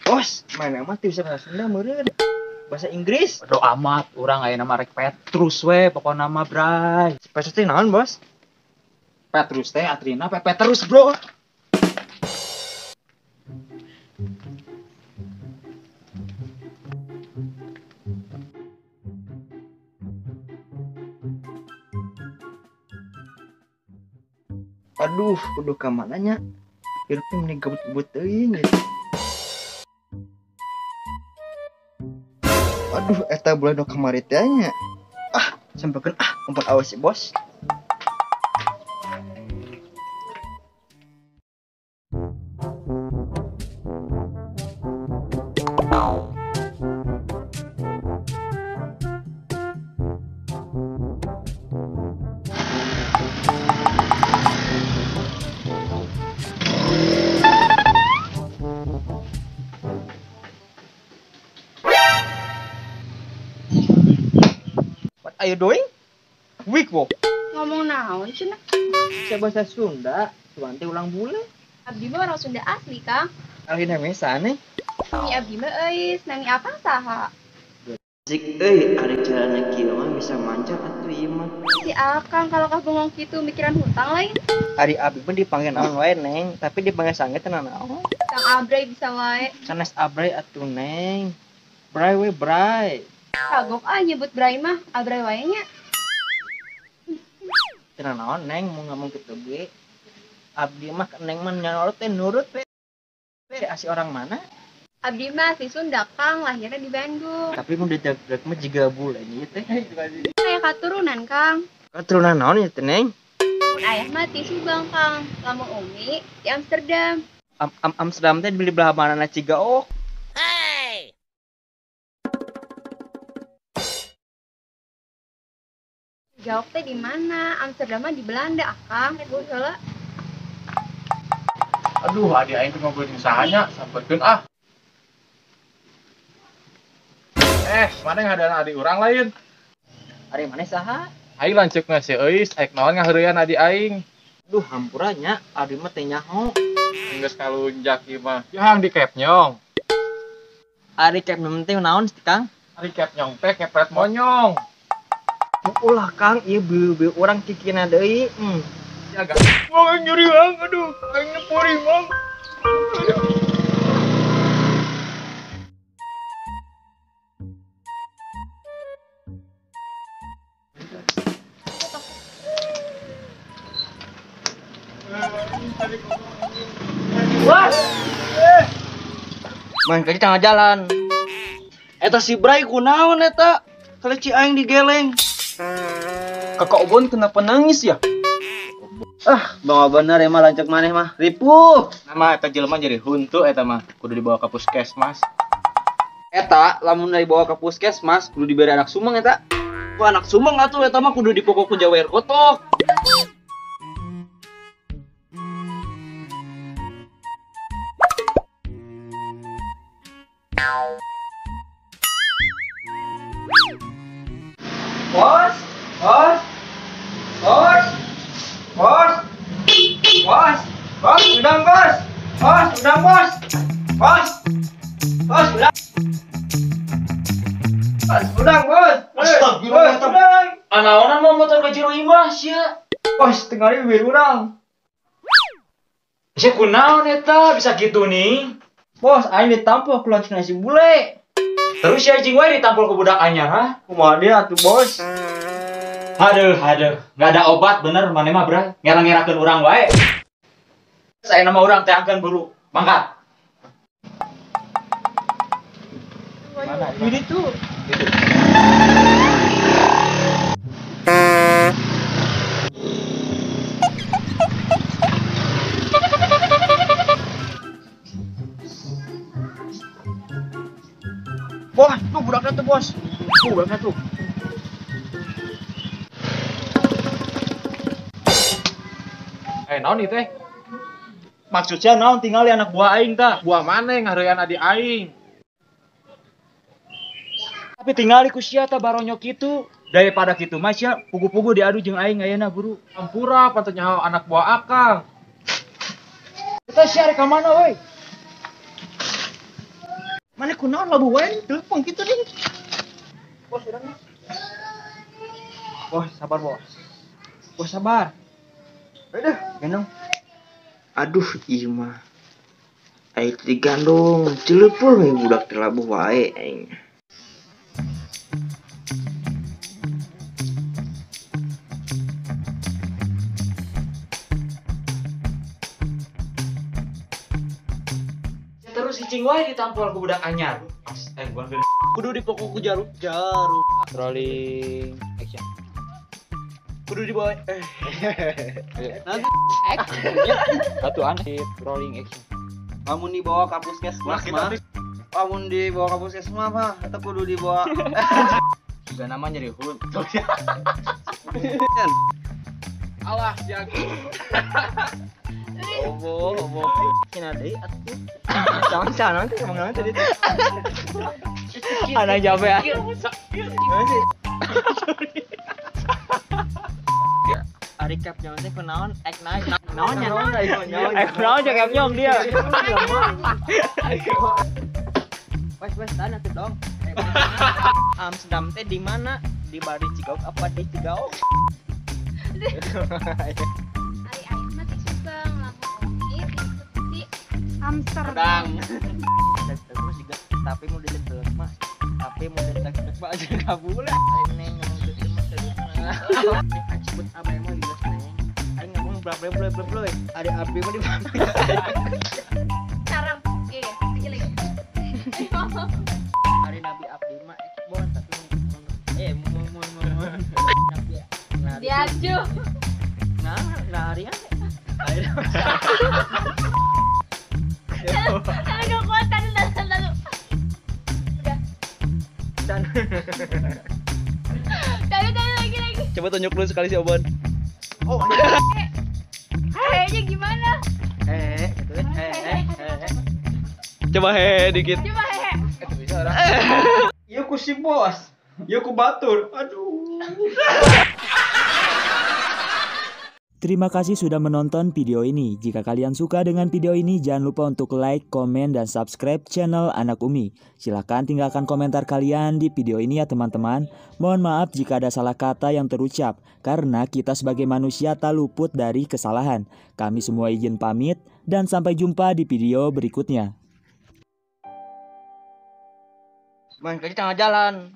Bos, mana mah teu bisa bahasa Sunda meureun. Bahasa Inggris. Bodo amat, urang aya nama rek Petrus we pokona mah, Bray. Petrus teh naon, Bos? Petrus teh atrina pepe terus, Bro. Aduh, kudu ka mana nya? Hirup teh meni gabut-gabut teuing gitu. Aduh, eta bulan nu kamari teh nya. Ah, sampekeun ah, ngumpul awas si bos. What are you doing? Weak walk. Ngomong naon cenah? Saya bahasa Sunda, cuman teh ulang bule. Abdi mah orang Sunda asli, Kang. Alih nami saha? Nami abdi mah euis, nami apa saha? Cik euy, ari carana kieu mah bisa mancar atuh ieu mah. Si Akang kalau kah bengong kitu mikiran hutang lain. Ari abdi mah dipanggil naon wae, Neng, tapi dipanggil sange teh naon. Kang Abray bisa wae. Sanes Abray atuh, Neng. Bray we bray. Kagok ah nyebut Bray mah, Abray wae nya. Teu naon, Neng, mau ngomong kitu ge. Abdi mah Neng mah nyorot teh nurut we. Asli orang mana? Abdi mah asli Sunda, Kang, lahirnya di Bandung. Tapi mun didag-dag mah jiga bule nya teh. Kayak katurunan, Kang. Katurunan naon ieu teh, Neng? Mun ayah mah ti Subang, Kang. Lamun umi di Amsterdam. Amsterdam teh beli belah mana Cigaok? Hey. Cigaok teh di mana? Amsterdam mah di Belanda, Akang. Heula. Aduh, adik aing teh ngobrol jeung saha nya, sampeurkeun ah. Mana ngadana adik urang lain? Ari mana saha? Aing lanceukna si Euis, aik naon ngaheureuyan adik aing. Duh, hampura nya, abdi mah teh nyaho. Geus kalunjak ieu mah. Yang di kepnyong. Ari kepnyong teh naon sih, Kang? Ari kepnyong teh kepret monyong. Ulah Kang, ieu beu-beu urang kikina deui. Ya gak. Wah, nyeri Bang. Aduh, aing nyepuri, Bang. Wah. Main kaki tengah jalan. Eta si Bray kunaon eta? Kaleci aing digeleng. Kakak Obon kenapa nangis ya? Ah, bangga bener emang lancek maneh mah. Ripuh. Nama eta jelema jadi huntu eta mah. Kudu dibawa ke puskesmas. Eta lamun dibawa ke puskesmas kudu diberi anak sumeng eta. Ku anak sumeng atuh eta mah kudu dipokok ku jawer kotok. Bos, bos, bos, bos, bos, bos, udang bos, bos, udang bos, bos, bos, udang, bos, udang bos, astagfirullah, bos, udang. Anaonan mau motor ke jero imah sia. Bos, tengah bibir urang. Sia kunaon eta bisa kitu nih? Bos, aing ditampol ku lancina si bule. Terus ya cing wae ditampol ku budak anyar, ha? Kumaha dia atuh, Bos? Aduh, aduh, nggak ada obat bener maneh mah, Bray. Ngerang-ngerakeun urang wae. Saya nama urang teh angkeun buru. Mangkat. Mana? Ini tuh. Itu. Bos, tuh budaknya tuh, Bos. Tuh budaknya tuh. Naon ieu teh? Maksudnya naon tinggal anak buah aing tah. Buah maneh ngarean adi aing. Tapi tinggal ku sia tah baronyok kitu. Daripada kitu mah sia pugu-pugu diadu jeung aing ayeuna buru. Ampura patut nyaho anak buah akang. Kita sia rek ka mana woi? Mana kunaon labu wae telepon kitu ding. Bos urang. Bos sabar bos. Bos sabar. Aduh, gendong. Aduh, ieu mah. Aing digandong, cileupeuh we budak teh labuh wae aing. Terus cicing wae ditampol ku budak anyar. Bukan kudu dipokok ku jarum jarum. Rolling action. Kudu dibawa Nanti action. Satu aneh rolling action. Lamun dibawa ka puskesmas mah. Lamun dibawa ka puskesmas mah eta kudu dibawa. Juga nama nyeri hulu. Alah siang. Obo, obo. Kena deui atuh. Jangan nanti ngomong naon tadi. Anak jawab ya. Ari cap nyawa teh kunaon ek naik naon nya. Ek naon jeung cap nyom dia. Wes wes tanah tuh dong. Amsterdam teh di mana? Di Bari Cigaok apa di Cigaok? Ari aing mah teh sugeng lamun oge di Amsterdam. Terus juga tapi mau dicetek mah. Tapi mau dicetek mah aja kabul. Ari neng ngomong kitu mah serius mah. Neng sebut abah mah geus neng. Aing ngomong bla bla bla bla bla. Ari abdi mah di Sarang oge lagi lagi. Ari nabi abdi mah ekbon tapi mun nabi diaju. Nah, nah ari Tapi gak kuat, tahan, tahan. Udah. Tahan. Tahan, lagi. Coba tunjuk dulu sekali si Obon. Oh, kayaknya gimana? Gitu kan. Coba hehe dikit. Coba hehe. Itu bisa orang. Iya ku si bos. Iya ku batur. Aduh. Terima kasih sudah menonton video ini. Jika kalian suka dengan video ini, jangan lupa untuk like, komen, dan subscribe channel Anak Umi. Silahkan tinggalkan komentar kalian di video ini ya teman-teman. Mohon maaf jika ada salah kata yang terucap, karena kita sebagai manusia tak luput dari kesalahan. Kami semua izin pamit, dan sampai jumpa di video berikutnya. Main kerja tengah jalan.